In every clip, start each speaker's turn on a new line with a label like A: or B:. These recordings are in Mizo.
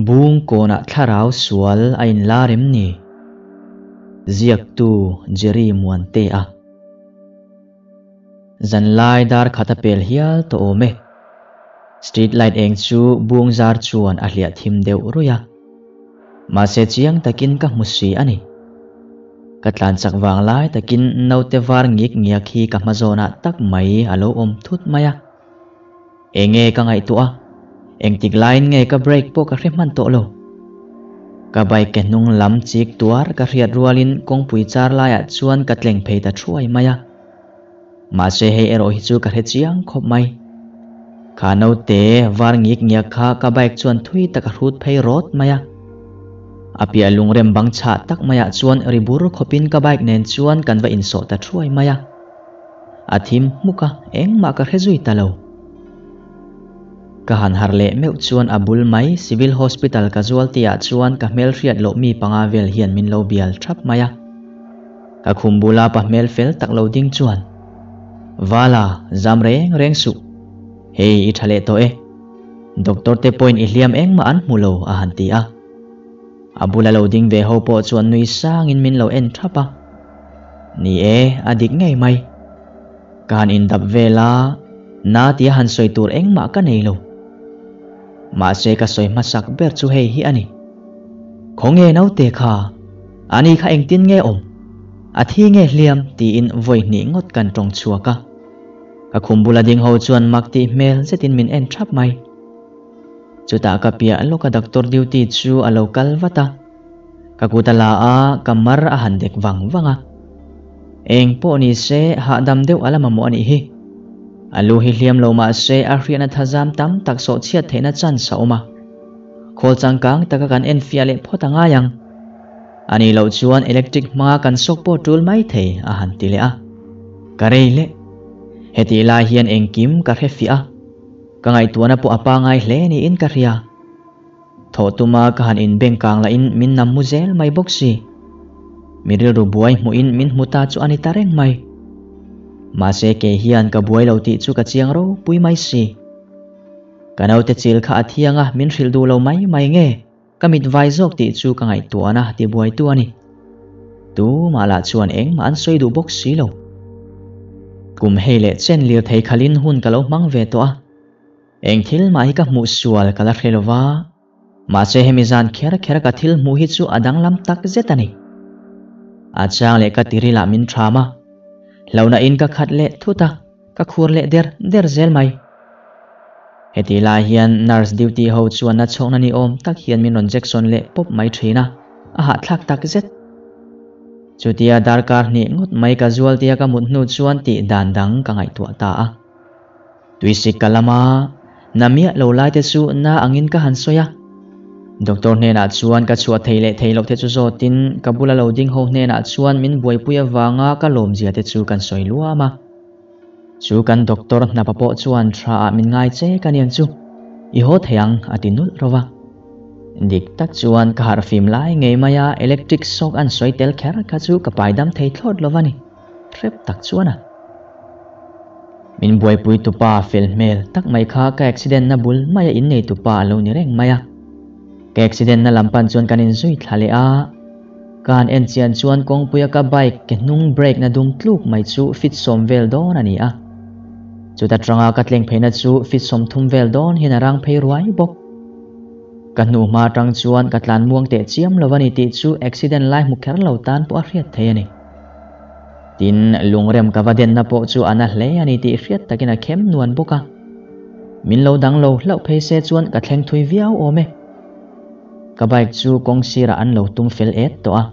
A: Bungkawnah thlarau sual a inlar em ni? Ziaktu Jerry Muantea. Zanlai dar khat a pel hial tawh awm e. Street light eng chu bung zar chuan a hliah thim deuh ruih a. Mahse chiang takin ka hmu si a ni. Ka tlan chak vang lai takin naute var ngik ngiak hi ka hma zawnah tak mai a lo awm thut mai a. Enge ka ngaihtuah a, engtik laiin nge ka brake pawh ka hre hman tawh lo. Ka bike ke hnung lam chik tuar ka hriat rualin kawngpui char laiah chuan ka tleng phei ta thuai mai a. Mahse hei erawh hi chu ka hre chiang khawp mai. Kha naute var ngik ngiak kha ka bike chuan thui tak a hrut phei rawt mai a. A piah lungrem bang chhah tak maiah chuan ri bur khawpin ka bike nen chuan kan va insawh ta thuai mai a. A thim hmuk a, engmah ka hre zui ta lo. Ka han harh leh meuh chuan a bul mai Civil Hospital casualty ah chuan ka hmelhriat loh mi panga vel hian min lo bial thap mai a. Ka khum bula pa hmel fel tak lo ding chuan, Vala, zam reng reng suh. Hei i tha leh tawh e. Doctor te pawhin i hliam engmah an hmu lo a han ti a. A bula lo ding ve ho pawh chuan nui sangin min lo en thap a. Ni e, a dik ngei mai. Ka han indap vel a, na tia han sawi tur engmah ka nei lo. Mahse ka sawi hmasak ber chu hei hi a ni. Khawnge naute kha? Ani kha engtin nge awm? A thi nge hliam? tiin vawi hnih ngawt kan tawng chhuak a. Ka khum bula ding ho chuan mak tih hmel zetin min en thap mai. Chutah ka piah lawka doctor duty chu a lo kal vat a. Ka kut a la a, ka mar a han dek vang vang a. Eng pawh ni se, hahdam deuh a la mamawh a nih hi. A lu hi hliam lo mah se a hriatna thazam tam tak sawhchhiat theihna chance a awm a. Khawl changkang taka kan enfiah leh phawt a ngai ang. A nih loh chuan electric hmanga kan sawk pawh tul mai thei a han ti leh a. Ka rei leh. Hetih lai hian engkim ka hre fiah a. Ka ngaihtuahna pawh a pangai hle niin ka hria. Thawh tuma ka han inbeng kang lahin min nam mu zel mai bawk si. Mi rilru buai hmuhin min hmu ta chu a ni ta reng mai. Mahse kei hian ka buai lo tih chu ka chiang ropui mai si. Ka naute chil kha a thiang a, min hrilh duh lo mai mai nge? Ka mit vai zawk tih chu ka ngaihtuahna ti buaitu a ni. Tumah lah chuan engmah an sawi duh bawk si lo. Kum hei leh chen lirthei khalin hun ka lo hmang ve tawh a. Eng thil mah hi ka hmuh sual ka la hre lo va, mahse hemi zan kher kher ka thil hmuh hi chu a danglam tak zet a ni. A chang leh ka tirilah min ṭham a, hlauhna in ka khat leh thut a, ka khur leh der der zel mai. Heti lai hian nurse duty ho chuan na chhawkna ni awm tak hian min rawn jection leh pawp mai ṭhin a, a hahthlak tak zet. Chutia darkar hnih ngawt mai ka zual tia ka mut hnu chuan tih dan dang ka ngaihtuah ta a. Tuisik ka lam a, na miah lo lai te chu na angin ka han sawi a. Doctor hnenah chuan ka chhuah thei leh thei loh te chu zawtin ka bula lo ding ho hnenah chuan min buaipui avanga ka lawmzia te chu kan sawi luam a. Chu kan doctor hnapa pawh chuan tha ah min ngai che ka niang chu, i haw thei ang a ti nulh ro va. Dik tak chuan ka harhfim lai ngei mai a electric shock an sawi tel kher kha chu ka paidam thei thlawt lo va ni. Hrep tak chuan a. Min buaipui tupa fel hmel tak mai kha ka accident na bul maia innei tupa a lo ni reng mai a. Ka accident na lam pan chuan kan inzui thla leh a. Ka han en chian chuan kawngpuia ka bike ke hnung brake na dum tluk mai chu fit sawm vel dawn a ni a. Chuta tanga ka tleng pheina chu fit 30 vel dawn hian a rang phei ruai bawk. Ka hnu hma atang chuan ka tlan muang teh chiam lo a ni tih chu accident lai hmu kher lo tan pawh a hriat thei a ni. Tin, lungrem ka va denna pawh chu a na hle a ni tih hriat takin a khem nuan bawk a. Min lo dang lo hlauh phei se chuan ka thleng thui viau awm e. Ka bike chu kawng sirah an lo tum fel et tawh a.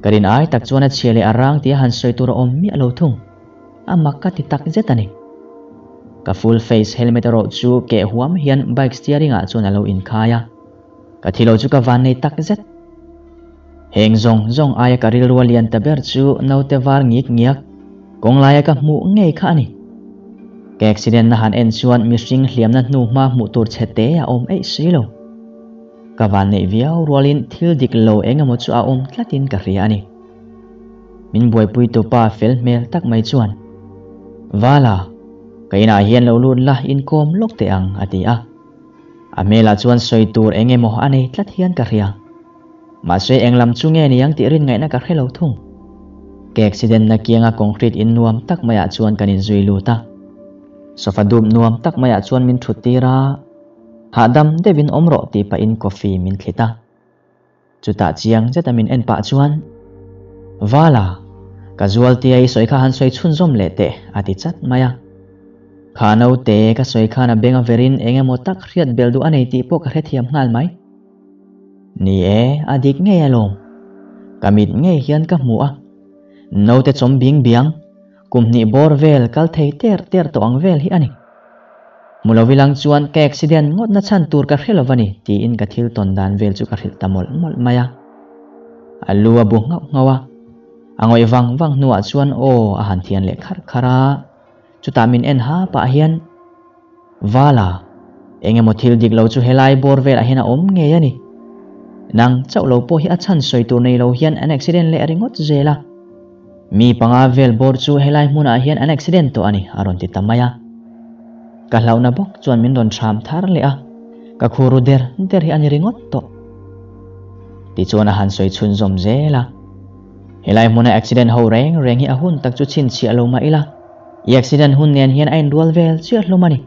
A: Ka rin ai tak chuan a chhia leh a rang tia han sawi tur a awm miah lo thung. A mak ka ti tak zet a ni. Ka full face helmet erawh chu keh huam hian bike steering ah chuan a lo inkhai a. Ka thi lo chu ka van nei tak zet. Heng zawng zawng aia ka rilru a lian ta ber chu naute var ngik ngiak, kawng laia ka hmuh ngei kha a ni. Ka accident na han en chuan mihring hliamna hnu hma hmuh tur chhe te a awm eih si lo. Ka van neih viau rualin thil dik lo eng emaw chu a awm tlatin ka hria a ni. Min buaipui tupa fel hmel tak mai chuan, Vala, ka inah hian lo lut la inkawm lawk teh ang, a ti a. A hmelah chuan sawi tur eng emaw a nei tlat hian ka hria. Mahse eng lam chu nge ni ang tih rin ngaihna ka hre lo thung. Ka accident na kianga concrete in nuam tak maiah chuan kan inzui lut a. Sofa dup nuam tak maiah chuan min thut tir a, hahdam deuhin awm rawh tih pahin coffee min thlit a. Chutah chiang zeta min en pah chuan, Vala, ka zualtia i sawi kha han sawi chhunzawm leh teh, a ti chat mai a. Kha naute ka sawi khan a beng a verin eng emaw tak hriat bel duh a nei tih pawh ka hrethiam nghal mai. Ni e, a dik ngei alawm. Ka mit ngei hian ka hmu a. Naute chawm bing biang, kum hnih bawr vel kal thei ter ter tawh ang vel hi a ni. Hmu lo ilang chuan ka accident ngawt na chhan tur ka hre lo va ni tiin ka thil tawn dan vel chu ka hrilh ta mawlh mawlh mai a. A lu a bu nghauh nghauh a, a ngawih vang vang hnuah chuan aw a han thian leh kharh kharh a, chutah min en ha pah hian, Vala, eng emaw thil dik lo chu helai bawr velah hian a awm ngei a ni. Nang chauh lo pawh hi a chhan sawi tur nei lo hian an accident leh ringawt zel a. Mi panga vel bawr chu helai hmunah hian an accident tawh a ni, a rawn ti ta mai a. Ka hlauhna bawk chuan min rawn hram thar leh a, ka khu ru der der hi a ni ringawt tawh. Tichuan a han sawi chhunzawm zel a, Helai hmuna accident ho reng reng hi a hun tak chu chhinchhiah lo mah ila, i accident hun nen hian a inrual vel chiah hlawm a ni.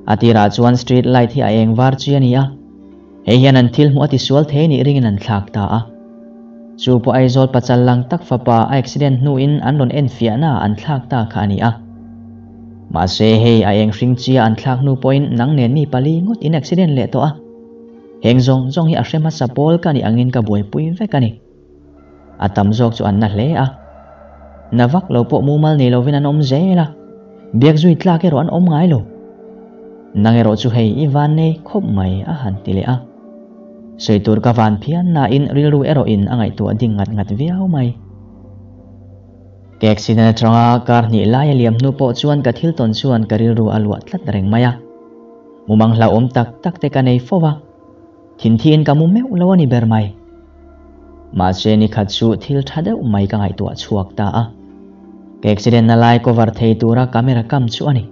A: A tirah chuan street light hi a eng var chi a ni a, Hei hian an thil hmuh a tisual thei nih ringin an thlak ta a. Chu pawh Aizawl pachal lang tak fapa a accident hnuin an rawn enfiahna an thlak ta kha a ni a. Mahse hei a eng hring chia an thlak hnu pawhin nang nen mi pali ngawt in accident leh tawh a. Heng zawng zawng hi a hre hmasa pawl ka nih angin ka buaipui vek a ni. A tam zawk chu an na hle a. Na vak lo pawh mumal nei lovin an awm zel a, biak zui tlak erawh an awm ngai lo. Nang erawh chu hei i van nei khawp mai a han ti leh a. Sawi tur ka van phian nain rilru erawhin a ngaihtuah ding ngat ngat viau mai. Ka accident atanga kar hnih lai a liam hnu pawh chuan ka thil tawn chuan ka rilru a luah tlat reng mai a. Mumang hlauhawm tak tak te ka nei fo va. Thinthiin ka mu meuh lo a ni ber mai. Mahse ni khat chu thil tha deuh mai ka ngaihtuah chhuak ta a. Ka accident na lai cover thei tura camera kam chu a ni.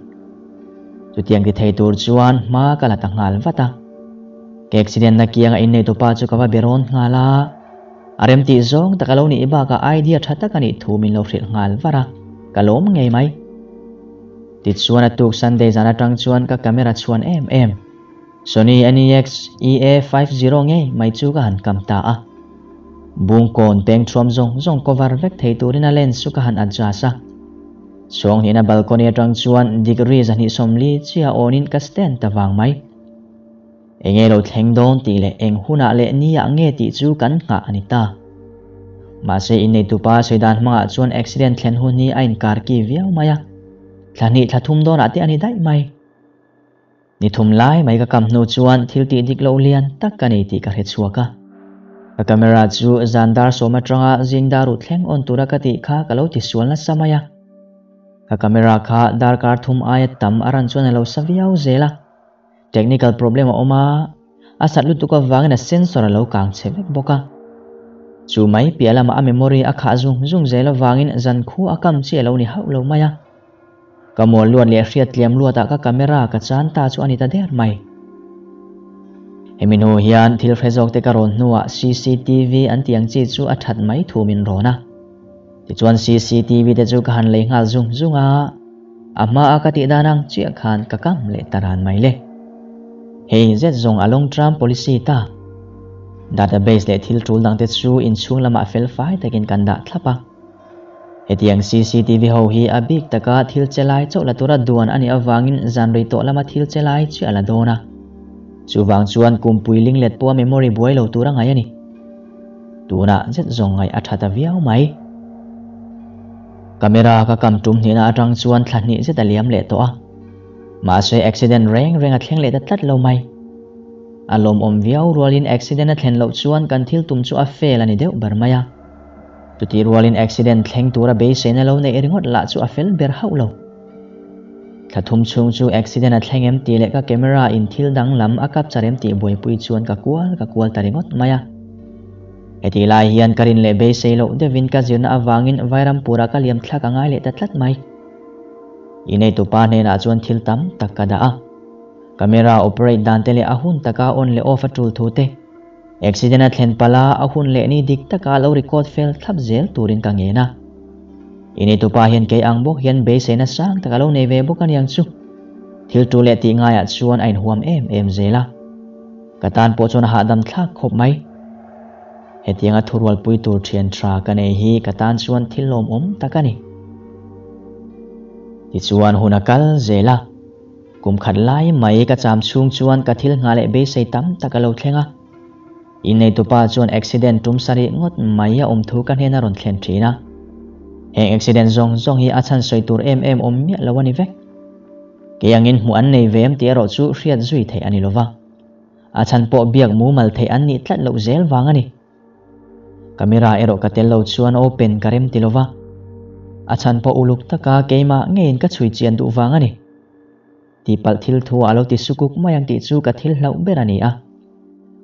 A: Chutiang ti thei tur chuan hma ka la ta nghal vat a. Ka accident na kianga inneitupa chu ka va be rawn nghal a. A remtih zawng tak a lo nih bakah idea tha tak a nih thu min lo hrilh nghal var a, ka lawm ngei mai. Tichuan a tuk Sunday zan atang chuan ka camera chhuan em em. Sony NEX EA50 ngei mai chu ka han kam ta a. Bungkawn peng thuam zawng zawng cover vek thei turin a lens chu ka han adjust a. Chhawng hnihna balcony atang chuan degree 240 chiah awnin ka stand ta vang mai. Enge lo thleng dawn tih leh eng hunah leh niah nge tih chu kan nghah a ni ta. Mahse inneitupa sawi dan hmangah chuan accident thlen hun hi a inkarki viau mai a. Thla hnih thla thum dawnah te a ni daih mai. Ni thum lai mai ka kam hnu chuan thil tih dik loh lian tak ka nei tih ka hre chhuak a. Ka camera chu zan dar sawm atanga zing dar ruh thleng on tura ka tih kha ka lo ti sual nasa mai a. Ka camera kha darkar thum aia tam a ran chuan a lo sa viau zel a. Technical problem a awm a, a sat lutuk avangin a sensor a lo kang chhe vek bawk a. Chu mai piah lamah a memory a khah zung zung zel avangin zan khu a kam chi a lo ni hauh lo mai a. Ka mual luat leh hriat tliam luatah ka camera ka chan ta chu a ni ta der mai. Hemi hnu hian thil hre zawk te ka rawn hnuah cctv an tih ang chi chu a that mai thu min rawn a. Tichuan cctv te chu ka han lei nghal zung zung a, a hmaa ka tih dan ang chiah khan ka kam leh ta ran mai le. Hei zet zawng a long term policy ta. Database leh thil tul dang te chu inchhung lamah fel fai takin kan dah thlap a. Hetiang cctv ho hi a bik taka thil che lai chauh la tura duan a nih avangin zan rei tawh lama thil che lai chiah a la dawn a. Chuvang chuan kumpui linglet pawha memory buai lo tur a ngaih a ni. Tunah zet zawng ngaih a tha ta viau mai. Camera ka kam tum hnihna atang chuan thla hnih zet a liam leh tawh a. Mahse accident reng reng a thleng leh ta tlat lo mai. A lawmawm viau rualin accident a thlen loh chuan kan thil tum chu a fail a ni deuh ber mai a. Chutih rualin accident thleng tura beiseina lo neih ringawt lah chu a fel ber hauh lo. Thla thum chhung chu accident a thleng em tih leh ka camera in thil dang lam a capture em tih buaipui chuan ka kual ka kual ta ringawt mai a. Hetih lai hian ka rin leh beisei loh deuhin ka zirna avangin Vairampura ka liam thlak a ngai leh ta tlat mai. Inneitupa hnenah chuan thil tam tak ka dah a. Camera operate dan te leh a hun taka on leh off a tul thu te, accident a thlen palh a a hun leh ni dik taka lo record fel thlap zel turin ka ngen a. I neitupa hian kei ang bawk hian beiseina sang tak a lo nei ve bawk aniang chu. Thil tul leh tih ngaiah chuan a inhuam em em zel a. Ka tan pawh chuan a hahdam thlak khawp mai. Hetianga thurualpui tur thian tha ka nei hi ka tan chuan thil lawmawm tak a ni. Tichuan hun a kal zel a, kum khat lai mai ka cham chhung chuan ka thil nghah leh beisei tam tak a lo thleng a. Inneitupa chuan accident tum sarih ngawt mai a awm thu ka hnena rawn thlen thin a. Heng accident zawng zawng hi a chhan sawi tur em em awm miah lo a ni vek. Kei angin hmuh an nei ve em tih erawh chu hriat zui theih a ni lova. A chhan pawh biak mumal theih an nih tlat loh zel vang a ni. Camera erawh ka tel lo chuan open ka rem ti lova. A chhan pawh uluk taka keimah ngeiin ka chhui chian duh vang a ni. Tihpalh thil thu ah lo ti sukuk mai ang tih chu ka thil hlauh ber a ni a.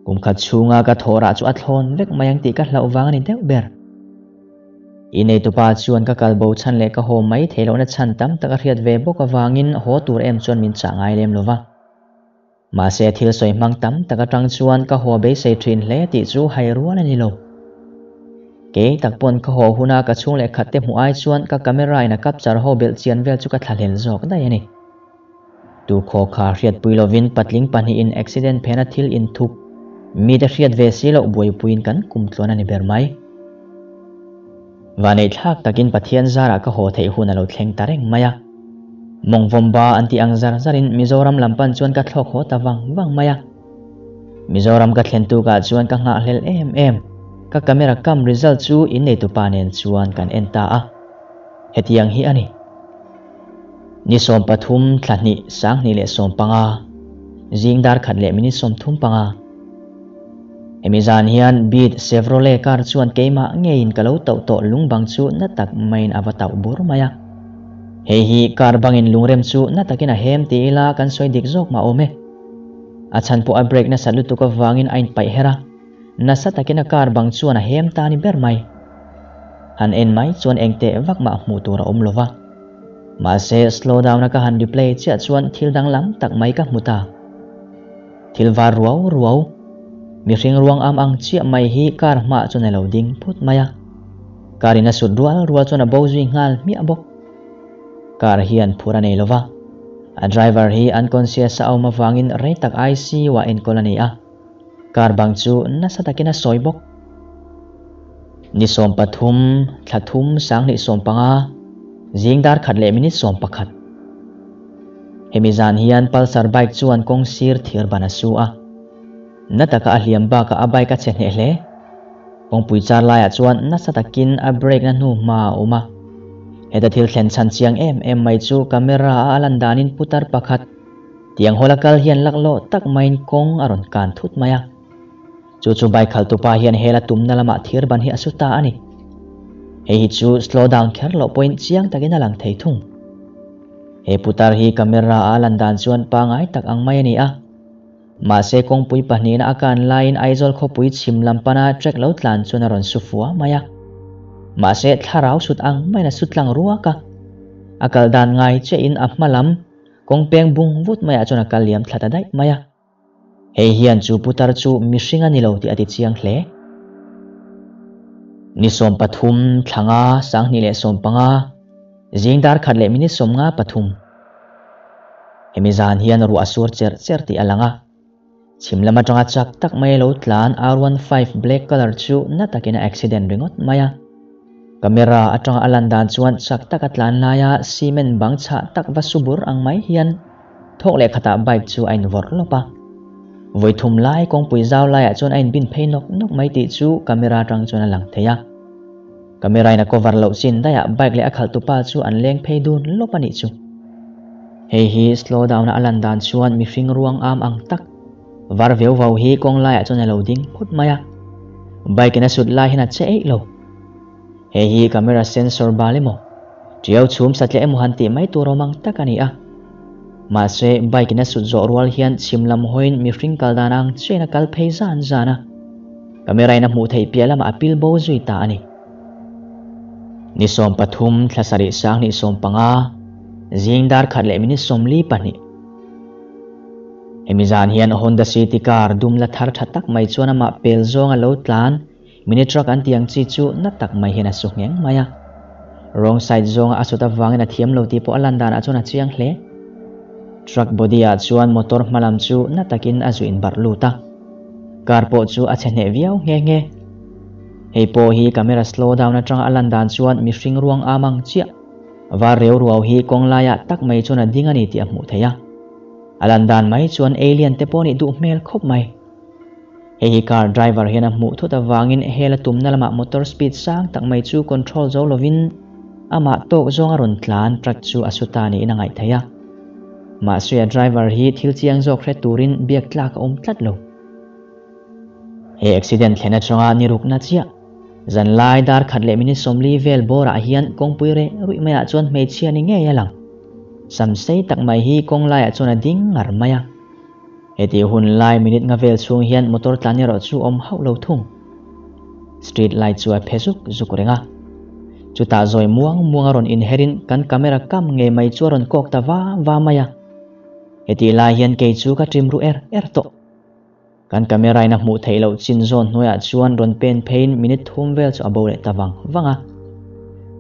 A: Kum khat chhunga ka thawhrah chu a thlawn vek mai ang tih ka hlauh vang a ni deuh ber. I neitupa chuan ka kal bo chhan leh ka haw mai theih lohna chhan tam tak a hriat ve bawk avangin haw tur em chuan min chah ngai lem lova. Mahse thil sawi hmang tam tak atang chuan ka haw beisei thin hle tih chu hai rual a ni lo. Kei tak pawn ka haw huna ka chhung leh khat te hmuh ai chuan ka camera in a capture ho belh chian vel chu ka thlahlel zawk daih a ni. Tu khaw kha hriatpui lovin patling pahnihin accident phena thil inthup mite hriat ve si loh buaipuiin kan kum tluan a ni ber mai. Vaneihthlak takin Pathian zarah ka haw theih hun a lo thleng ta reng mai a. Mawngvawmba an tih ang zar zarin Mizoram lam pan chuan ka thlawk haw ta vang vang mai a. Mizoram ka thlen tukah chuan ka nghahhlel em em. Ka camera kam result chu inneitupa nen chuan kan en ta a. Hetiang hi a ni. Ni 13 thla hnih 2015 zing dar khat leh minute 35. Hemi zan hian Beat Chevrolet car chuan keimah ngeiin ka lo tauh tawh lungbang chu na tak maiin a va tauh bur mai a. Hei hi car bangin lungrem chu na takin a hem ti ila kan sawi dik zawk mah awm e. A chhan pawh a brake nasat lutuk avangin a inpaih her a, nasa takin a car bang chuan a hem ta ni ber mai. Han en mai chuan engteh vak mah hmuh tur a awm lo va. Mahse slow down a ka han replay chiah chuan thil danglam tak mai ka hmu ta. Thil var ruau ruau, mihring ruang am ang chiah mai hi car hmaah chuan a lo ding phut mai a. Car in a sut rual rual chuan a bo zui nghal hmiah bawk. Car hian phur a nei lo va, a driver hi unconscious a awm avangin rei tak ICU ah enkawl a ni a. Car bang chu nasa takin a sawi bawk. Ni 13, thla thum 2015, zing dar khat leh minute 11. Hemi zan hian Pulsar bike chuan kawng sir thir ban a su a. Na taka a hliam bakah a bike a chhe hneh hle. Kawngpui char laiah chuan nasa takin a brake na hnu hma a awm a. Heta thil thlen chhan chiang em em mai chu camera a a lan danin putar pakhat tiang hawla kal hian laklawh tak maiin kawng a rawn kan thut mai a. Chu chu bike khaltupa hian hela tumna lamah thir ban hi a su ta a ni. Hei hi chu slow down kher loh pawhin chiang takin a lang thei thung. He putar hi camera a lan dan chuan pangai tak ang mai a ni a. Mahse kawngpui pahnihna a kan laiin Aizawl khawpui chhim lam pana track lo tlan chuan a rawn su fua mai a. Mahse thlarau sut ang maiin a su tlang ruak a. A kal dan ngai chiahin a hma lam kawngpeng bung vut maiah chuan a kal liam thla ta daih mai a. Hei hian chu putar chu mihring a ni lo tih a ti chiang hle. Ni 13 thla nga 2015 zing dar khat leh minute 53. Hemi zan hian ruah a sur cherh cherh tih a lang a. Chhim lam atanga chak tak mai a lo tlan R15 black colour chu na takin a accident ringawt mai a. Camera atanga a lan dan chuan chak taka tlan laia cement bang chhah tak va su bur ang mai hian thawk leh khatah bike chu a invawrh lawp a. Vawi thum lai kawngpui zau laiah chuan a inbin phei nawk nawk mai tih chu camera atang chuan a lang thei a. Camera in a cover loh chin daihah bike leh a khalhtupa chu an leng phei dun lawp a nih chu. Hei hi slow down a a lan dan chuan mihring ruang am ang tak var veu vau hi kawng laiah chuan a lo ding phut mai a. Bike in a sut lai hian a che eih lo. Hei hi camera sensor bal emaw, tiau chhum satliah emaw han tih mai tur awm ang tak a ni a. Mahse bike in a sut zawh rual hian chhim lam hawiin mihring kal dan ang chiahin a kal phei zan zan a. Camera in a hmuh theih piah lamah a pil bo zui ta a ni. Ni 13 thla sarih 2015 zing dar khat leh minute 42. Hemi zan hian Honda City car dum la thar tha tak mai chuan amah pel zawnga lo tlan mini truck an tih ang chi chu na tak mai hian a su ngheng mai a. Wrong side zawnga a sut avangin a thiam lo tih pawh a lan danah chuan a chiang hle. Truck body ah chuan motor hma lam chu na takin a zu inbarh lut a. Car pawh chu a chhe hneh viau nghe nghe. Hei pawh hi camera slow down atanga a lan dan chuan mihring ruang am ang chiah. Var reu ruau hi kawng laiah tak mai chuan a ding a ni tih a hmuh theih a. A lan dan mai chuan alien te pawh nih duh hmel khawp mai. Hei hi car driver hian a hmuh thut avangin hel a tumna lamah motor speed sang tak mai chu control zo lovin amah tawk zawng a rawn tlan truck chu a su ta niin a ngaih theih a. Mahse a driver hi thil chiang zawk hre turin biak tlak a awm tlat lo. He accident thlen atanga ni rukna chiah zanlai dar khat leh minute 40 vel bawrah hian kawngpui reh ruih maiah chuan hmeichhia ni ngei a lang. Sam sei tak mai hi kawng laiah chuan a ding ngar mai a. Heti hun lai minute nga vel chhung hian motor tlan erawh chu awm hauh lo thung. Street light chu a phe zuk zuk reng a. Chutah zawi muang muang a rawn inherin kan camera kam ngei mai chu a rawn kawk ta va va mai a. Heti lai hian kei chu ka ṭim ru er er tawh. Kan camera in a hmuh theih loh chin zawn hnuaiah chuan rawn pen pheiin minute thum vel chu a bo leh ta vang vang a.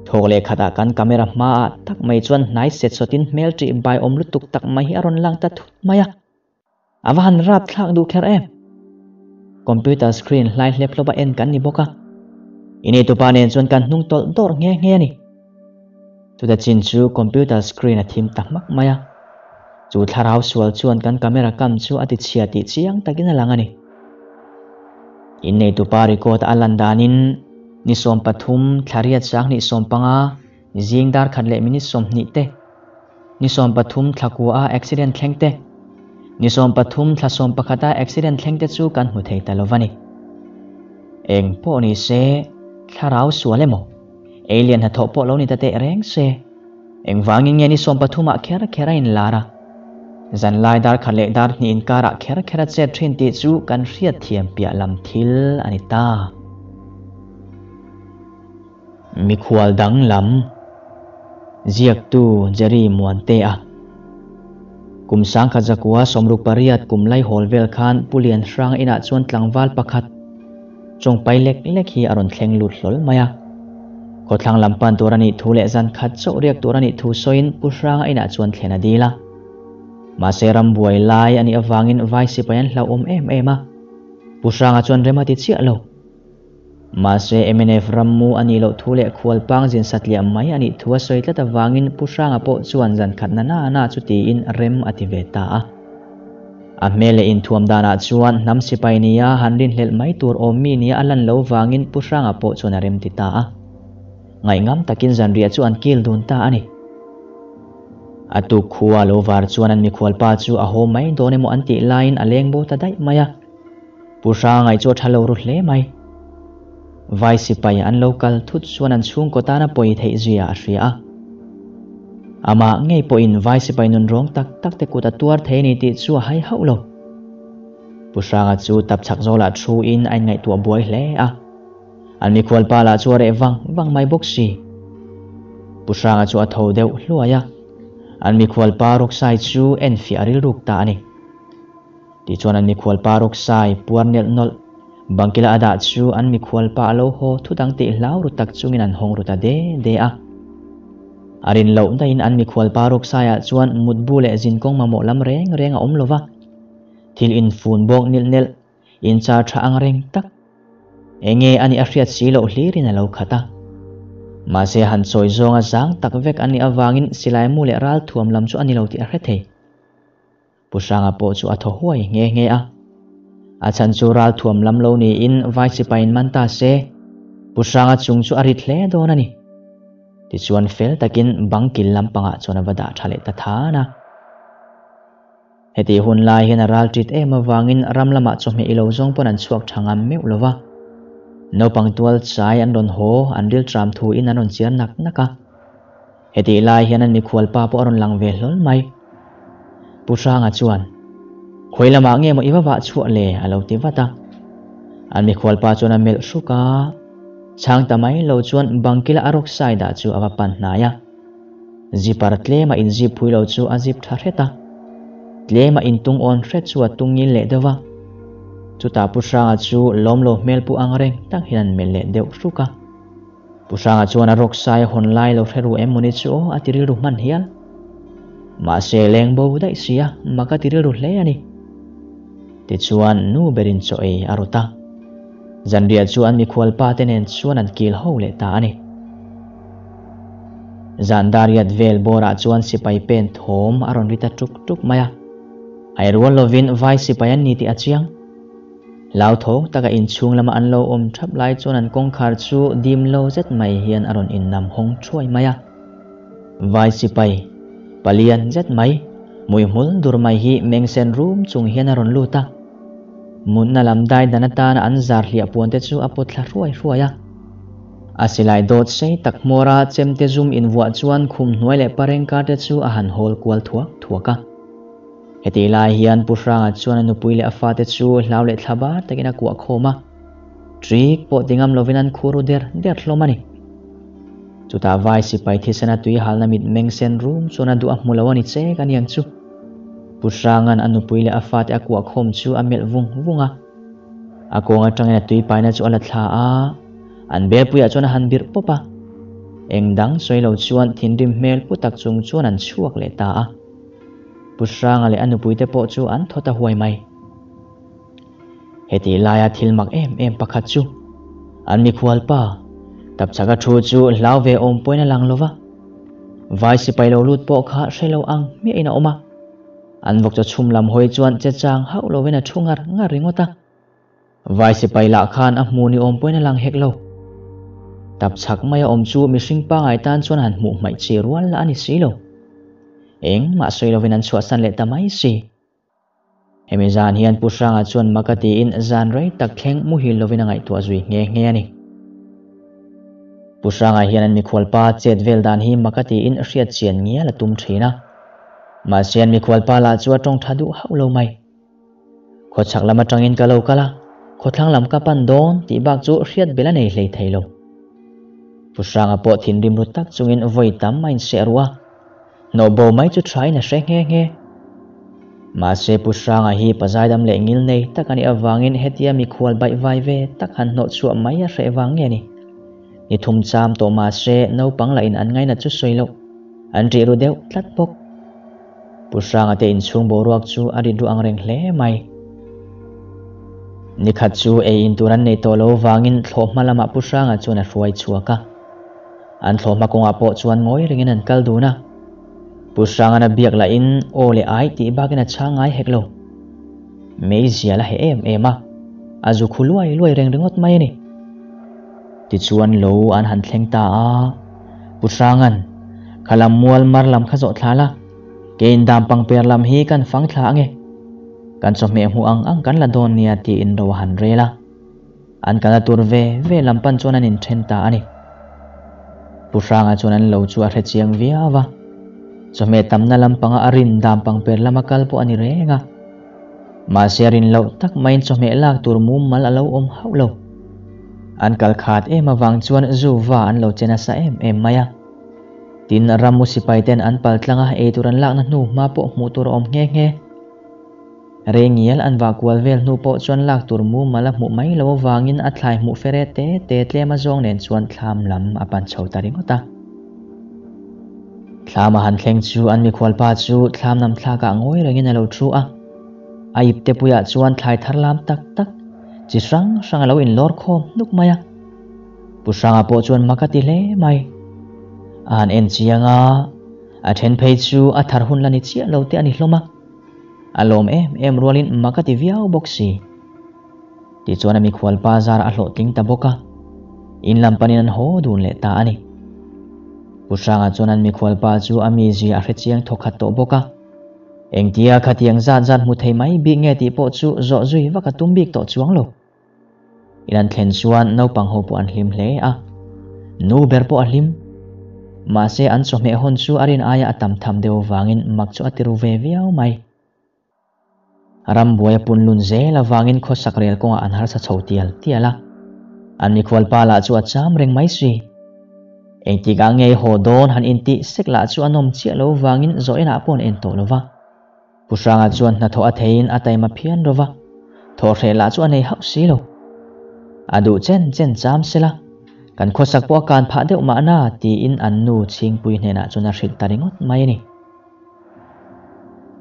A: Thawk leh khatah kan camera hmaah tak mai chuan hnai set sawtin hmel ṭih bai awm lutuk tak mai hi a rawn lang ta thut mai a. A va han rap thlak duh kher em! Computer screen hlai hlep hlawp a en kan ni bawk a. I neitupa nen chuan kan hnung tawlh dawrh nghe nghe a ni. Chuta chin chu computer screen a thim ta hmak mai a. Chu thlarau sual chuan kan camera kam chu a ti chhia tih chiang takin a lang a ni. In neitupa record a lan danin ni 13 thla riat 20 15 zing dar khat leh minute 20 te ni 13 thla kua a accident thleng te ni 13 thla 11 a accident thleng te chu kan hmu thei ta lo va ni. Eng pawh ni se thlarau sual emaw alien hnathawh pawh lo ni ta teh reng se engvangin nge ni 13 ah kher kher a in lar a. Zan lai dar khat leh dar hnih inkarah kher kher a chet thin tih chu kan hriat thiam piah lam thil a ni ta. Mikhual dang lam ziaktu Jerry Muante a. Kum sangkhat zakua 68 kum lai hawl vel khan Pulian hrang inah chuan tlangval pakhat chawng pai lek lek hi a rawn thleng lut hlawl mai a. Khawthlang lampan tur a nih thu leh zan khat chauh riak tur a nih thu sawiin pu hrang a inah chuan thlen a dil a. Mahse ram buai lai a nih avangin vai sipai an hlauhawm em em a. Pu hranga chuan rem a ti chiah lo. Mahse MNF rammu a nih loh thu leh khual pang zin satliah mai a nih thu a sawi tlat avangin pu hranga pawh chuan zan khat na na na chu tiin rem a ti ve ta a. A hmel leh inthuam danah chuan hnam sipai nia han rin hlelh mai tur awm mi nia a lan lo vangin pu hranga pawh chuan a rem ti ta a. Ngaihngam takin zanriah chu an kil dun ta a ni. A tuk khua lo var chuan an mikhual pa chu a haw mai dawn emaw an tih laiin a leng bo ta daih mai a. Pu hranga chu a tha lo ru hle mai. Vai sipai an lo kal thut chuan an chhungkaw tana pawi theih zia a hria a. Amah ngei pawhin vai sipai nun rawng tak tak te kut a tuar thei ni tih chu a hai hauh lo. Pu hranga chu tap chak zawlah thu in a inngaihtuah buai hle a. An mikhual pa lah chu a reh vang vang mai bawk si. Pu hranga chu a tho deuh hluai a. An mikhual pa rawksai chu en fiah a rilruk ta a ni. Tichuan an mikhual pa rawksai puar nelh nawlh bangkila a dah chu an mikhual pa a lo haw thut ang tih hlau ru tak chungin an hawng ru ta de de a. A rin loh daihin an mikhual pa rawksaiah chuan mutbu leh zinkawng mamawh lam reng reng a awm lova. Thil infun bawk nilh nelh in char tha ang reng tak. Enge ani a hriat si loh hlirin a lo khat a. Mahse han chawi zawnga zang tak vek an nih avangin silai mu leh ral thuam lam chu a ni lo tih a hre thei. Pu hranga pawh chu a thaw huai nghe nghe a. A chan chu ral thuam lam lo niin vai sipain man ta se. Pu hranga chung chu a rit hle dawn a ni. Tichuan fel takin bangkil lampangah chuan a va dah tha leh ta than a. Heti hun lai hian a ral ṭit em avangin ram lamah chawhmeh ilo zawng pawn an chhuak tha ngam meuh lova. Naupang tual chai an rawn haw an ril tram thu in an rawn chiar nak nak a. Heti lai hian an mikhual pa pawh a rawn lang ve hlawl mai. Pu hranga chuan khawi lamah nge maw i va vah chhuah le a lo ti vat a. An mikhual pa chuan a melh hruk a. Chhang ta mai lo chuan bangkila a rawk sai dah chu a va pan hnai a. Zipper tlema in zip phui lo chu a zip tha hret a. Tlema intung awn hret chu a tung ngil leh deuh va. Chutah Pu Hranga chu lawm lo hmel pu ang reng tak hian an melh leh deuh hruk a. Pu Hranga chuan a rawk sai a hawn lai lo hre ru em mawni chu aw a ti rilru hman hial. Mahse leng bo daih si a, mak a ti rilru hle a ni. Tichuan nu berin chaw ei a rawt a. Zanriah chu an mikhual pa te nen chuan an kil ho leh ta a ni. Zan dariat vel bawrah chuan sipai pen thawm a rawn ri ta tuk tuk mai a. Hai rual lovin vai sipai an ni tih a chiang. Hlauthawng taka inchhung lama an lo awm thap lai chuan an kawngkhar chu dim lo zet mai hian a rawn innam hawng thuai mai a. Vai sipai, palian zet mai, hmuihmul dur mai hi mengsen rum chung hian a rawn lut a. Mutna lam dai dan atana an zar hliah puan te chu a pawt thla hruai hruai a. A silai dawt sei tak hmawra chemte zum invuah chuan khum hnuai leh pareng kar te chu a han hawl kual thuak thuak a. Hetih lai hian Pu Hranga chuan a nupui leh a fate chu hlau leh thla bar takin a kuah khawm a, Trik pawh ti ngam lovin an khur ru der der hlawm a ni. Chutah vai sipai thisena tui halna mit meng sen rum chuan a duh a hmu lo a ni chek a niang chu. Pu Hranga'n a nupui leh a fate a kuah khawm chu a melh vung vung a. A kawng atangin a tui paina chu a la thla a, an belpuiah chuan a han birh pawp a. Eng dang sawi lo chuan thinrim hmel pu tak chung chuan an chhuak leh ta a. Pu Hranga leh a nupuite pawh chu an thaw ta huai mai. Hetih laia thil mak em em pakhat chu an mikhual pa tapchhaka thu chu hlau ve awm pawhin a lang lo va, vai sipai lo lut pawh kha hre lo ang hmiahin a awm a. An vawk chaw chhum lam hawi chuan che chang hauh lovin a thu ngar ngar ringawt a. Vai sipai lah khan a hmu ni awm pawhin a lang hek lo. Tapchhak maia awm chu mihring pangai tan chuan han hmuh hmaih chi rual lah a ni si lo. Engmah sawi lovin an chhuahsan leh ta mai si. Hemi zan hian Pu Hranga chuan mak a tiin zan rei tak thleng muhil lovin a ngaihtuah zui nghe nghe a ni. Pu Hranga hian an mikhualpa chet vel dan hi mak a tiin hriat chian ngial a tum thin a. Mahse an mikhualpa lah chu a tawng tha duh hauh lo mai. Khawchhak lam atangin ka lo kal a, khawthlang lam ka pan dawn tih bak chu hriat bel a nei hlei thei lo. Pu Hranga pawh thinrim ru tak chungin vawi tam a inseh ruh a, hnawh bo mai chu thain a hre nghe nghe. Mahse Pu Hranga hi pazaidam leh ngil nei tak a nih avangin hetia mikhual baih vai ve tak han hnawh chhuah mai a hreh vang nge ni. Ni thum cham tawh mahse naupang lahin an ngainat chu sawi loh, an ṭih ru deuh tlat bawk. Pu Hranga te inchhung boruak chu a rit ru ang reng hle mai. Nikhat chu ei in tur an nei tawh lo vangin thlawhhma lamah Pu Hranga chuan a hruai chhuak a. An thlawhhma kawngah pawh chuan ngawi rengin an kal dun a. Pu Hranga'n a biak lahin aw leh ai tih bakin a chhang ngai hek lo. Meizial a heh em em a, a zu khu luai luai reng ringawt mai a ni. Tichuan lo an han thleng ta a, Pu Hranga'n, Kha lam mual mar lam kha zawh thla la, keiin dam pangper lam hi kan fang thla ange. Kan chawhmeh hmuh ang ang kan la dawn nia tiin ro a han rel a. An kalna tur ve ve lam pan chuan an inthen ta a ni. Pu Hranga chuan an lo chu a hre chiang viau a, chawhmeh tamna lampanga a rin dam pangper lama kal pawh a ni reng a. Mahse a rin loh tak maiin chawhmeh lak tur mumal a lo awm hauh lo. An kal khat em avang chuan zu va an lo che nasa em em mai a. Tin, rammu sipai ten an pal tlang a, eitur an lakna hnu hma pawh hmuh tur a awm nghe nghe. Rei ngial an vah kual vel hnu pawh chuan lak tur mumal a hmuh mai lo avangin a thlai hmuh fere te te tlem a zawng nen chuan thlam lam a pan chho ta ringawt a. Thlam a han thleng chu an mikhualpa chu thlam nam thlakah ngawi rengin a lo thu a. A ipte puiah chuan thlai thar lam tak tak chi hrang hrang a lo inlawr khawm hnuk mai a. Pu Hranga pawh chuan mak a ti hle mai. A han en chiang a, a then phei chu a thar hun la ni chiah lo te a ni hlawm a. A lawm em em rualin mak a ti viau bawk si. Tichuan a mikhual pa zar a hlawhtling ta bawk a, in lam panin an haw dun leh ta a ni. Pu Hranga chuan an mikhual pa chu a mizia a hrechiang thawkhat tawh bawk a, engtia khatiang zat zat hmu thei mai bik nge tih pawh chu zawh zui vak a tum bik tawh chuang lo. In an thlen chuan naupang ho pawh an hlim hle a, nu ber pawh a hlim. Mahse an chawhmeh hawn chu a rin aia a tam tham deuh avangin mak chu a ti ru ve viau mai. Rambuai a punlun zel avangin khawsak rel kawngah an harsa chho tial tial a, an mikhual pa lah chu a cham reng mai si. Engtik ah ngei haw dawn han intih sek lah chu a nawm chiah lo vangin zawh enah pawh an en tawh lo va. Pu Hranga chuan hnathawh a theiin a taima phian rova, thawh hreh lah chu a nei hauh si lo. A duh chen chen cham sela, kan khawsak pawh a kan phah deuh mahna tiin an nu Chhingpui hnenah chuan a hrilh ta ringawt mai a ni.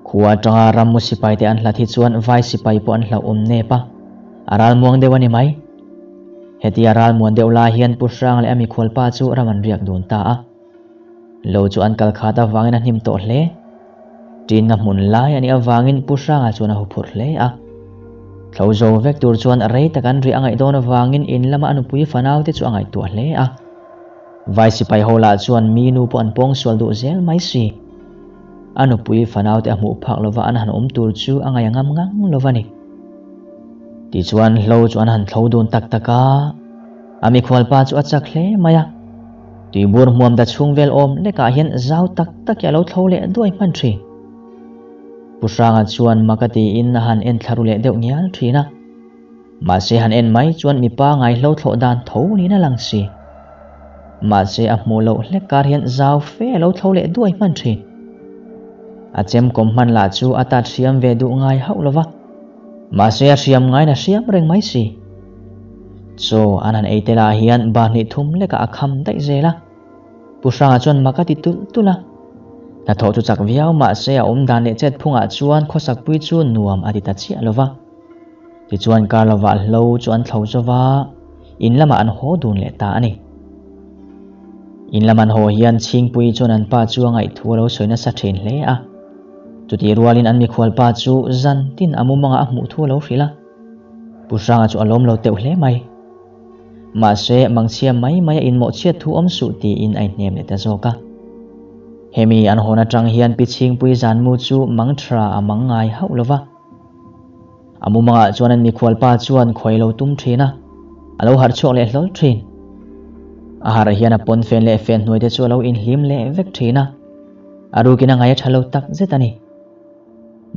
A: Khua atanga rammu sipai te an hlat hi chuan vai sipai pawh an hlauhawm nep a, a ralmuang deuh a ni mai. Hetia ralmuan deuh lai hian Pu Hrang leh a mikhualpa chu ram an riak dun ta a. Lo chu an kal khat avangin a hnim tawh hle. Ṭinga hmun lai a nih avangin Pu Hranga chuan a huphurh hle a. Thlo zo vek tur chuan rei tak an riah a ngaih dawn avangin in lama a nupui fanaute chu a ngaihtuah hle a. Vai sipai ho lah chuan mi nu pawh an pawng sual duh zel mai si. A nupui fanaute a hmuh phak lova an han awm tur chu a ngaih a ngam ngang lova ni. Tichuan hlo chu an han thlo dun tak tak a, a mikhualpa chu a chak hle mai a. Tuibur hmuam da chhung vel awm lekah hian zau tak tak hi a lo thlo leh duai hman thin. Pu Hranga chuan mak a tiin a han en thla ru leh deuh ngial thin a. Mahse han en mai chuan mipa ngaihlo thlawh dan tho niin a lang si. Mahse a hmuh loh hlek kar hian zau fe a lo thlo leh duai hman thin. A chemkawm hman lah chu a tat hriam ve duh ngai hauh lo va. Mahse a hriam ngaiin a hriam reng mai si. Chaw an han ei tel ah hian bahnih thum lekah a kham daih zel a. Pu Hranga chuan mak a ti tulh tulh a. Hnathawh chu chak viau mahse a awm dan leh chet phungah chuan khawsakpui chu nuam a ti ta chiah lo va. Tichuan kar lovah hlo chu an thlo zo va, in lamah an haw dun leh ta a ni. In lam an haw hian Chhingpui chuan an pa chu a ngaihthu a lo sawi nasa thin hle a. Chutih rualin an mikhual pa chu zan tin a mumangah a hmuh thu a lo hrilh a. Pu Hranga chu a lawm lo teuh hle mai. Mahse, mangchhia mai mai a inmawhchhiat thu awm suh tiin a inhnem leh ta zawk a. Hemi an hawn atang hian Pi Chhingpui zanmu chu mangthra a mang ngai hauh lo va. A mumangah chuan an mikhual pa chuan khawi lo tum thin a, a lo harh chhuak leh hlawl thin. A harh hian a pawn fen leh fen hnuai te chu a lo inhlim leh vek thin a, a rukin a ngaih a tha lo tak zet a ni.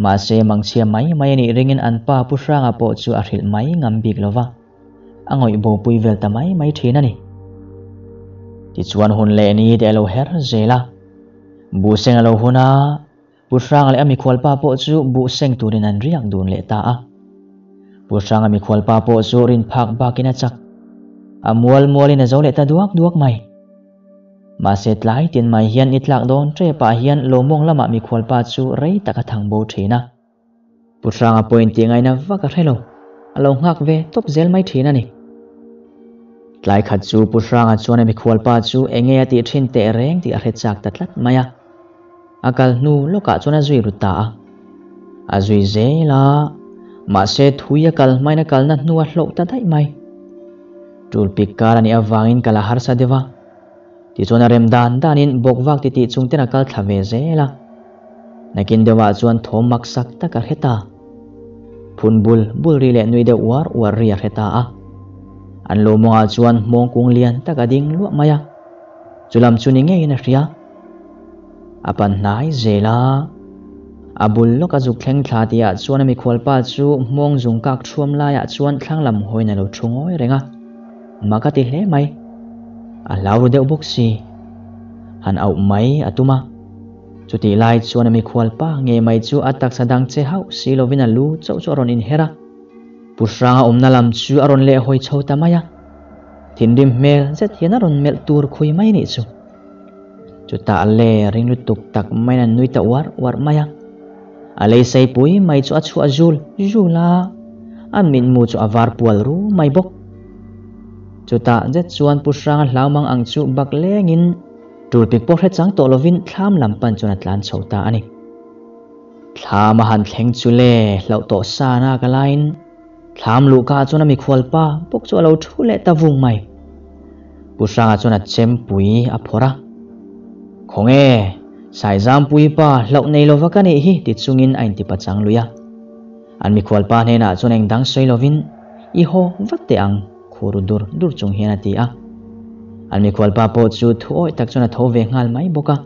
A: Mahse, mangchhia mai mai a nih ringin an pa Pu Hranga pawh chu a hrilh mai ngam bik lo va, a ngawih bopui vel ta mai mai thin a ni. Tichuan hun leh ni te a lo her zel a, buhseng a lo hun a, Pu Hranga leh a mikhualpa pawh chu buh seng turin an riak dun leh ta a. Pu Hranga mikhualpa pawh chu rin phak bakin a chak. A mual mualin a zo leh ta duak duak mai. Mahse tlai tin mai hian i tlak dawn ṭepah hian lawmawng lamah mikhualpa chu rei tak a thang bo ṭhin a. Pu Hranga pawhin tih ngaihna vak a hre lo, a lo nghak ve tawp zel mai thin a ni. Tlai khat chu Pu Hranga chuan a mikhualpa chu enge a tih thin teh reng tih a hre chak ta tlat mai a. A kal hnu lawkah chuan a zui ru ta a. A zui zel a, mahse thui a kal hmain a kalna hnu a hloh ta daih mai. Tul pik kar a nih avangin kal a harsa deuh a. Tichuan a rem dan danin bawkvak titih chung ten a kal thla ve zel a. Nakin deuhah chuan thawm mak sak tak a hre ta. Phun bul bul ri leh nui deuh uar uar ri a hre ta a. An lo mawngah chuan hmawng kung lian tak a ding luah mai a. Chulam chu ni ngeiin a hria. A pan hnai zel a. A bul lawk a zuk thleng thla tihah chuan a mikhualpa chu hmawng zung kak thuam laiah chuan thlang lam hawiin a lo thu ngawi reng a. Mak a ti hle mai. A hlau ru deuh bawk si. Han auh mai a tum a. Chutih lai chuan a mikhualpa nge mai chu a taksa dang che hauh si lovin a lu chauh chu a rawn inher a. Pu Hranga awmna lam chu a rawn lehhawi chho ta mai a. Thinrim hmel zet hian a rawn melh tur khui mai nih chu. Chutah le ring lutuk tak maiin an nui ta uar uar mai a. A lei sei pui mai chu a chhuah zul zul a, a mitmu chu a var pual ru mai bawk. Chutah zet chuan Pu Hranga hlau mang ang chu bak lengin tul pik pawh hre chang tawh lovin thlam lam pan chuan a tlan chho ta a ni. Thlam a han thleng chu le hlauh tawh sa na ka laiin Thlam luhka chuan a mikhual pa bawk chu a lo thu leh ta vung mai. Pu Hranga chuan a chempui a phawrh a. Khawnge, Saizampui pa hlauh nei lova ka nih hi ti chungin a inti pachang lui a. An mikhual pa hnenah chuan eng dang sawi lovin, I haw vat teh ang, khur dur dur chung hian a ti a. An mikhual pa pawh chu thu awih tak chuan a tho ve nghal mai bawk a.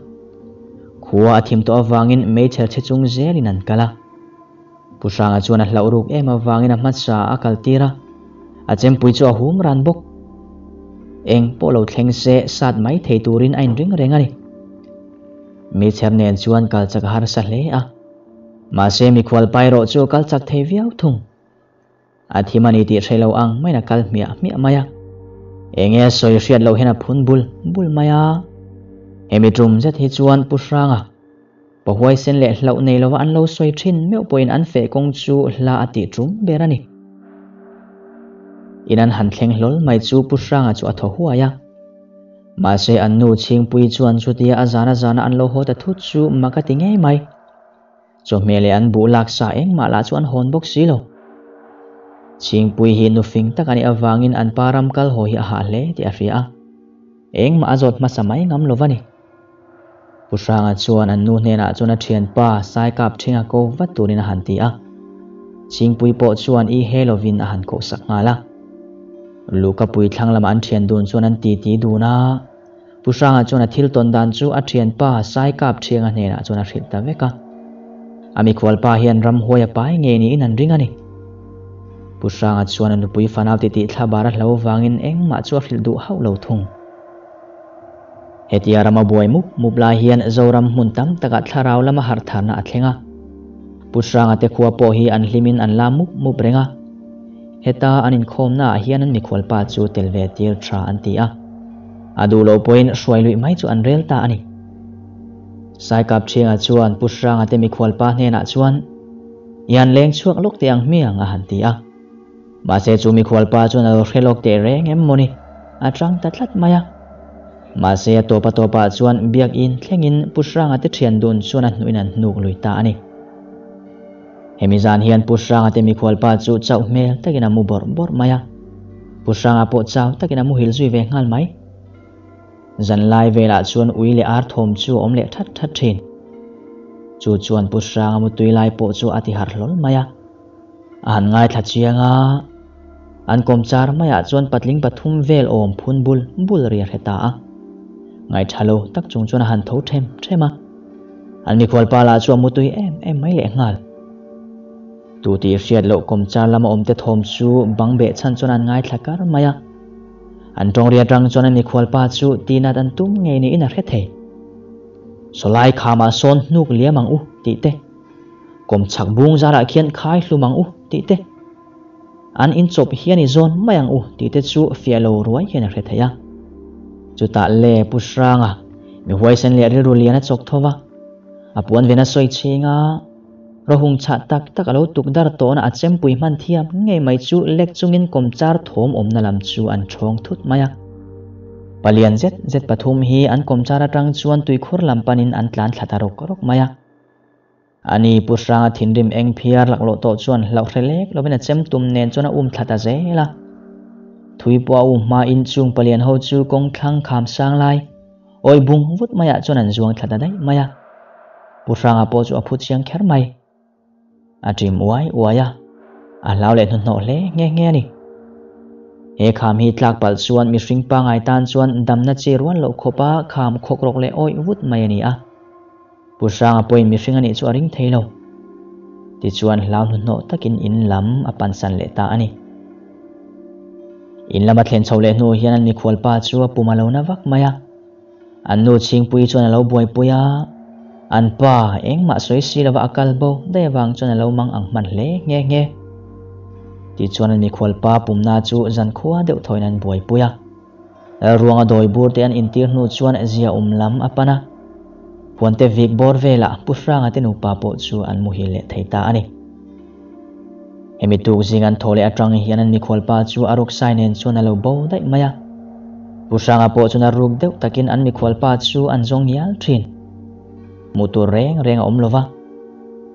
A: Khua a thim tawh avangin meichher chhe chung zelin an kal a. Pu Hranga chuan a hlauh ruk em avangin a hmasa a kal tir a, a chempui chu a hum ran bawk. Eng pawh lo thleng se sat mai thei turin a inring reng a ni. Meichher nen chuan kal chak a harsa hle a. Mahse mikhual pa erawh chu a kal chak thei viau thung. A thim a ni tih hre lo ang maiin a kal hmiah hmiah mai a. Enge a sawi hriat loh hian a phun bul bul mai a. Hemi tum zet hi chuan Pu Hranga, Pahuaisen leh hlauh nei lova an lo sawi thin meuh pawhin an feh kawng chu hla a tih tum ber a ni. In an han thleng hlawl mai chu Pu Hranga chu a thaw huai a. Mahse an nu Chhingpuii chuan chutia a zana zana an lo haw ta thut chu mak a ti ngei mai. Chawhmeh leh an buh lak sa engmah lah chu an hawn bawk si lo. Chhingpui hi nufing tak a nih avangin an pa ram kal haw hi a hah hle tih a hria a. Engmah a zawt hmasa mai ngam lo va ni. Pu Hranga chuan an nu hnenah chuan a thianpa Saikap thinga ko vat turin a han ti a. Chhingpui pawh chuan i he lovin a han koh sak nghal a. Luhkapui thlang lamah an thian dun chuan an titi dun a. Pu Hranga chuan a thil tawn dan chu a thianpa Saikap Thianga hnenah chuan a hrilh ta vek a. A mikhualpa hian ramhuai a pai ngei niin an ring a ni. Pu Hranga chuan a nupui fanau titih thla bar a hlo vangin engmah chu a hrilh duh hauh lo thung. Hetia rama buai mup mup lai hian Zoram hmun tam takah thlarau lama harh tharna a thleng a. Pu Hranga te khua pawh hi an hlimin an la mup mup reng a. Heta an inkhawmnaah hian an mikhualpa chu tel ve tir tha an ti a. A duh loh pawhin hruai luih mai chu an rel ta a ni. Saikap Thianga chuan Pu Hranga te mikhualpa hnenah chuan, I han leng chhuak lawk teh ang hmiang a han ti a. Mahse chu mikhualpa chuan a lo hre lawk teh reng em mawni, a chang ta tlat mai a. Mahse a tawp a tawpah chuan Biakin thlengin Pu Hranga te thian dun chuan a hnuhin an hnuk lui ta a ni. Hemi zan hian Pu Hranga te mikhualpa chu chauh hmel takin a mu bawrh bawrh mai a. Pu Hranga pawh chau takin a muhil zui ve nghal mai. Zanlai velah chuan ui leh ar thawm chu a awm leh that that thin. Chu chuan Pu Hranga mutui lai pawh chu a ti harh hlawl mai a. A han ngaithla chiang a, an kawmchar maiah chuan patling pathum vel awm phun bul bul ri a hre ta a. Ngaihṭha lo tak chung chuan a han tho ṭhem ṭhem a. An mikhualpa lah chu a mutui em em mai lehnghal. Tu tih hriat loh kawmchar lama awmte thawm chu bang beh chhan chuan an ngaithla kar mai a. An ṭawngri aṭang chuan an mikhualpa chu tinat an tum ngei niin a hre thei. Sawlai khamah sawn hnuk liam ang u tih te. Kawmchhak bung zarah khian khai hlum ang u tih te, an inchawp hian i zawn mai ang u tih te chu fiah lo ruai hian a hre thei a. Chutah le Pu Hranga, mi huaisen leh rilru lian a chawk tho va, a puan ven a sawi chhing a, rawhung chhah tak tak a lo tuk dar tawhna a chempui hman thiam ngei mai chu lek chungin kawmchar thawm awmna lam chu an ṭhawng thut mai a. Palian zet zet pathum hi an kawmchar aṭang chuan tuikhur lam panin an tlan thla ta rawk rawk mai a. Ani Pu Hranga thinrim eng phiar laklawh tawh chuan hlauh hre lek lovin a chem tum nen chuan a um thla ta zel a. Thui pawh a um hmain chung palian ho chu kawng thlang kham sang lai, awi bung vut maiah chuan an zuang thla ta daih mai a. Pu Hranga pawh chu a phu chiang kher mai. A ṭim uai uai a, a hlau leh hnuhnawh hle nghe nghe a ni. He kham hi tlak palh chuan mihring pangai tan chuan damna chi rual loh khawpa kham khawk rawk leh awih vut mai a ni a. Pu Hranga pawhin mihring a nih chu a ring thei lo. Tichuan hlau hnuhnawh takin in lam a pansan leh ta a ni. In lama thlen chho leh hnu hian an mikhual pa chu a pum a lo na vak mai a. An nu Chhingpuii chuan a lo buaipui a, an pa engmah sawi si lova a kal bo daih avang chuan a lo mang ang hman hle nghe nghe. Tichuan an mikhual pa pumna chu zankhua deuh thawiin an buaipui a. Ruanga dawi bur te an intir hnu chuan zia um lam a pan a, Puante vik bawr velah Pu Hranga te nupa pawh chu an muhil leh thei ta a ni. Hemi tuk zing an thaw leh atang hian an mikhualpa chu a ruksai nen chuan a lo bo daih mai a. Pu Hranga pawh chuan a ruk deuh takin an mikhualpa chu an zawng ngial thin. Hmuh tur reng reng a awm lo va.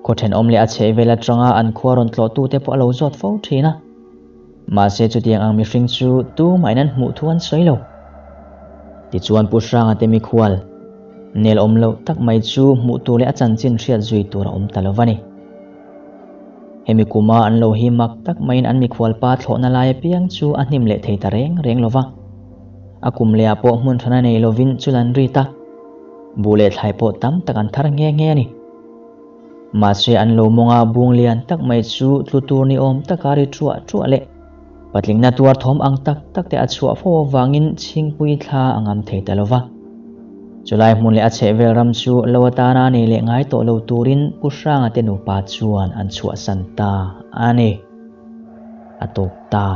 A: Khaw thenawm leh a chhehvel atanga an khua rawn tlawhtute pawh a lo zawt fo thin a. Mahse chutiang ang mihring chu tumahin an hmuh thu an sawi lo. Tichuan Pu Hranga te mikhual, nel awm loh tak mai chu hmuh tur leh a chanchin hriat zui tur a awm ta lo va ni. Hemi kuma an lo hi mak tak maiin an mikhual pa thlawhna lai apiang chu a hnim leh thei ta reng reng lo va. A kum lehah pawh hmun thana nei lovin chul an rit a, buh leh thlai pawh tam tak an thar nghe nghe a ni. Mahse an lo mawnga bung lian tak mai chu tlu tur ni awm taka ri thuah thuah leh patlingna tuar thawm ang tak tak te a chhuah fo avangin Chhingpui thla a ngam thei ta lo va. Chulai hmun leh a chhehvel ram chu lo atana nei leh ngai tawh lo turin Pu Hranga te nupa chuan an chhuahsan ta a ni. A tawp ta.